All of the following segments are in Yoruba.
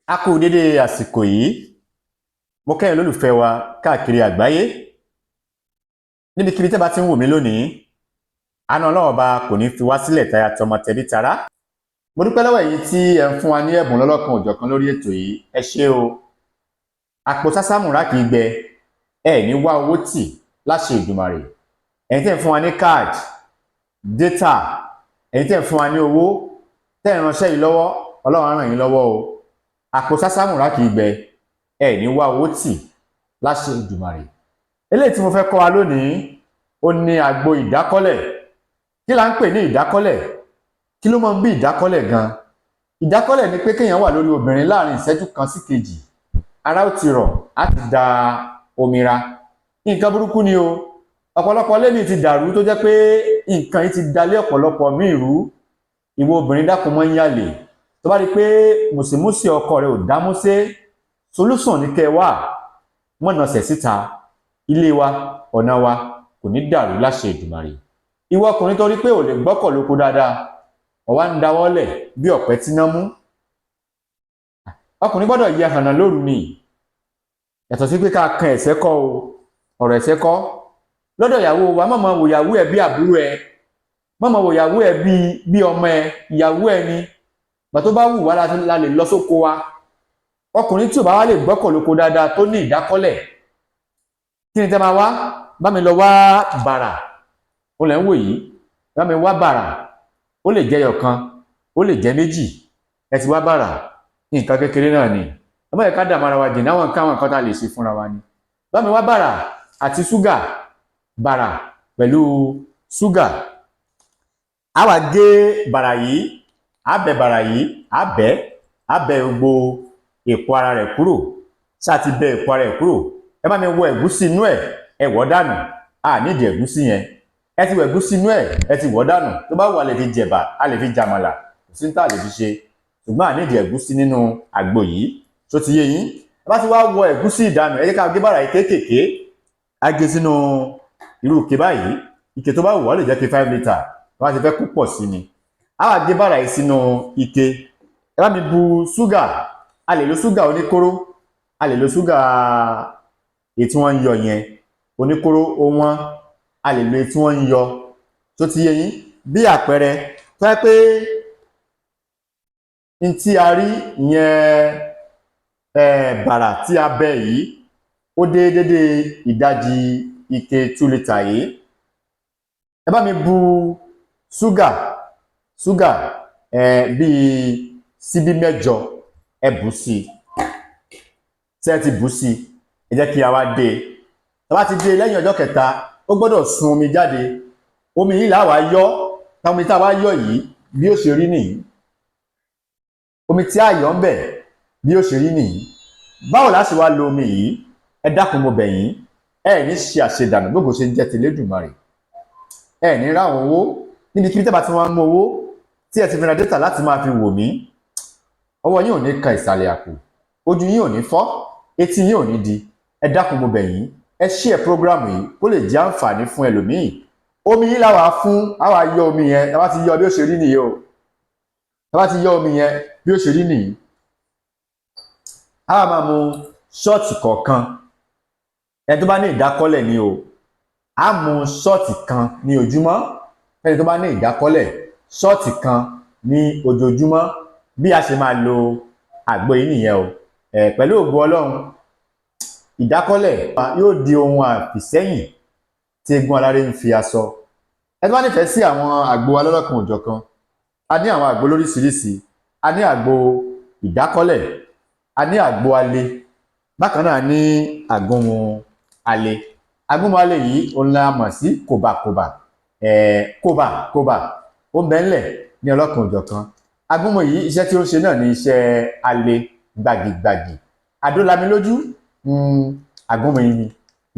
A kú dédé àsìkò yìí. Mo kẹ́yìn lólùfẹ́ wa káàkiri àgbáyé níbikíbi tẹ́ bá ti ń wò mí lónìí. Àánú Ọlọ́run Ọba kò ní fi wá sílẹ̀ táyà tọmọ tẹbí tará. Mo dúpẹ́ lọ́wọ́ ẹ̀yin tí ẹ ń fún wa ní ẹ̀bùn lọ́lọ́kan òjọ̀kan lórí ètò yìí. Ẹ ṣé o. Àpò sásámùrà kì í gbẹ, ẹ ní wá owó tì láṣẹ Èdùmàrè. Ẹ̀yin tẹ́ ń fún wa ní káàdì data, ẹ̀yin tẹ́ ń fún wa ní owó, tẹ́ ń ránṣẹ́ yìí lọ́wọ́, Ọlọ́run á ràn yín lọ́wọ́ o. Àpò sásámùrà kì í gbẹ, ẹ ní wá owó tì láṣẹ Èdùmàrè. Eléyìí tí mo fẹ́ kọ́ wa lónìí, ó ní àgbo ìdákọ́lẹ̀. Kí la ń pè ní ìdákọ́lẹ̀? Kí ló máa ń bí ìdákọ́lẹ̀ gan? Ìdákọ́lẹ̀ ni pé kéèyàn wà lórí obìnrin, láàrin ìṣẹ́jú kan sí kejì, ara ó ti rọ̀, á ti da omi ra. Nǹkan burúkú ni o. Ọ̀pọ̀lọpọ̀ lẹ́ni ti dàrú, tó jẹ́ pé nǹkan yìí ti dalé ọ̀pọ̀lọpọ̀ míì rú. Ìwọ obìnrin, dákun, mọ́ ń yàlè. Tó bá rí i pé mùsìmùsì ọkọ rẹ ò dámúsé, solution ní kẹ́ ẹ wà mọ̀nàṣẹ̀ síta. Ilé wa, ọ̀nà wa kò ní dàrú láṣẹ Èdùmàrè. Ìwọ ọkùnrin tó rí pé ò lè gbọ́kọ̀ lóko dáadáa, ọ̀wá ń dáwọ́lẹ̀ bí ọ̀pẹ tíná mú. Ọkùnrin gbọ́dọ̀ yẹ hànà lóru ni. Yàtọ̀ sí pé ká kan ẹ̀sẹ̀ kọ́ o, ọ̀rọ̀ ẹ̀sẹ̀ kọ́ lọ́dọ̀ ìyàwó wa. Mọ̀mọ́ wò ìyàwó ẹ̀ bí àbúrò ẹ̀, mọ̀mọ́ wò ìyàwó ẹ̀ bí ọmọ ẹ̀. Ìyàwó ẹ̀ ni. Gbà tó bá wù wá la lè lọ sóko wa. Ọkùnrin tí ò bá wá lè gbọ́kọ̀ lóko dáadáa, tó ní ìdákọ́lẹ̀, kí ni tẹ́ máa wá? Bá mi lọ wá bàrà. Ó lẹ̀ ń wò yìí. Bá mi wá bàrà. Ó lè jẹ́ ẹyọ̀kan, ó lè jẹ́ méjì. Ẹ ti wá bàrà, nǹkan kékeré náà ni. Ẹ má yẹ ká dààmú ara wa jìn náwọn nǹkan, àwọn nǹkan tá a lè ṣe fúnra wa ni. Bá mi wá bàrà àti ṣúgà. Bàrà pẹ̀lú ṣúgà, a wá gé bàrà yìí, á bẹ bàrà yìí, á bẹ gbogbo èpo ara rẹ̀ kúrò. Ṣáà ti bẹ èpo ara rẹ̀ kúrò, ẹ bá mi wọ ẹ̀gúsí inú ẹ̀, ẹ wọ́ dànù. A nídìí ẹ̀gúsí yẹn. Ẹ ti wọ ẹ̀gúsí inú ẹ̀, ẹ ti wọ́ dànù. Tó bá wù, a lè fi jẹ̀bà, a lè fi jàmàlà, kò sí ní tá a lè fi ṣe, ṣùgbọ́n a nídìí ẹ̀gúsí nínú àgbo yìí. Tó ti yé yín? Ẹ bá ti wá wọ ẹ̀gúsí ìdànù, ẹ jẹ́ ká gé bàrà yìí kéékèèké. Á gé sínú irú ike báyìí. Ike tó bá wù ọ́, lè jẹ́ kí 5 litre, tó bá ti fẹ́ kó pọ̀ sí ni. Á wá gé bàrà yìí sínú ike. Ẹ bá mi bu ṣúgà. A lè lo ṣúgà oníkóró, a lè lo ṣúgà èyí tí wọ́n ń yọ yẹn. Oníkóró ó wọ́n, a lè lo èyí tí wọ́n ń yọ. Tó ti yé yín? Bí àpẹẹrẹ, tó yẹ pé n tí a rí yẹn, bàrà tí a bẹ yìí, ó dé dédé ìdajì ike 2 litre yìí, ẹ bá mi bu ṣúgà bíi síbí 8, ẹ bù sí i. Tí ẹ ti bù sí i, ẹ jẹ́ kí a wá dé e. Tá bá ti dé e, lẹ́yìn ọjọ́ kẹta, ó gbọ́dọ̀ sun omi jáde. Omi yìí là wá yọ. Omi tá a wá yọ yìí, bí ó ṣe rí nìyí. Omi tí a yọ ń bẹ̀, bí ó ṣe rí nìyí. Báwo la ṣe wá lo omi yìí? Ẹ dákun, mo bẹ̀ yín, ẹ ní ṣe àṣedànù. Gbogbo ṣe ń jẹ́ ti Elédùmarè, ẹ ní ráwọn owó níbi kí tẹ́bà tí wọ́n ń mú owó tí ẹ ti fi ra data láti máa fi wò mí. Ọwọ́ yín ò ní kan ìsàlẹ̀ àpò, ojú yín ò ní fọ́, etí yín ò ní di. Ẹ dákun, mo bẹ̀ yín, ẹ share program yìí kó lè jẹ́ àǹfààní fún ẹlòmíì. Omi yìí làwà fún àwa yọ omi yẹn. Tá bá ti yọ, bí ó ṣe rí nìyí o. Tá bá ti yọ omi yẹn, bí ó ṣe rí nìyí. A máa mu shot kọ̀ọ̀kan. Ẹni tó bá ní ìdákọ́lẹ̀ ni o. A mu shot kan ní ojúmọ́. Ẹni tó bá ní ìdákọ́lẹ̀, shot kan ní ojoojúmọ́. Bí a ṣe máa lo àgbo yìí nìyẹn o. Pẹ̀lú ògo Ọlọ́run, ìdákọ́lẹ̀ yóò di ohun àfìsẹ́yìn tí eégún aláré ń fi aṣọ. Ẹ tó bá nífẹ̀ẹ́ sí àwọn àgbo alọ́lọ́kan òjọ̀kan, a ní àwọn àgbo lóríṣiríṣi. A ní àgbo ìdákọ́lẹ̀, a ní àgbo alẹ́, bákan náà ní àgúnmu alẹ́. Àgúnmu alẹ́ yìí, òun la mọ̀ sí kòbàkòbà. Kòbàkòbà, ó ń bẹ ńlẹ̀ ní ọlọ́kan òjọ̀kan. Agúnmu yìí, iṣẹ́ tí ó ń ṣe náà ní iṣẹ́ alẹ́ gbàgìgbàgì àdólamilójú. Agúnmu yìí ni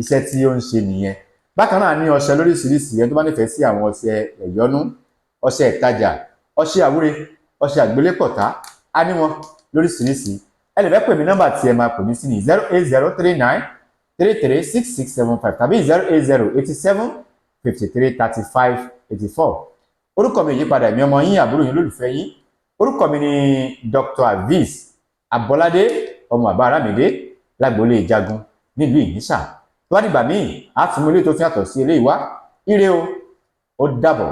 iṣẹ́ tí ó ń ṣe nìyẹn. Bákan náà ní ọṣẹ lóríṣiríṣi. Ẹni tó bá nífẹ̀ẹ́ sí àwọn ọṣẹ ẹ̀yọ́nú, ọṣẹ ìtajà, ọṣẹ àwúre, ọṣẹ àgbélépọ̀tá, á ní wọn lóríṣiríṣi. Ẹ lè fẹ́ pè mí. Nọ́mbà tí ẹ máa pè mí sí ní 08039336675 tàbí 08087533584. Orúkọ mi ò yípadà. Èmi ọmọ yín, àbúrò yín, olólùfẹ́ yín. Orúkọ mi ni Dr. Aviz. Abọ́ládé ọmọ àbá Arámidé lágboolé Jagun nílùú Ìnísà. Tó bá dìgbà míì, á tún mú ilé tó tún yàtọ̀ sí eléyìí wá. Ire o, ó dàbọ̀.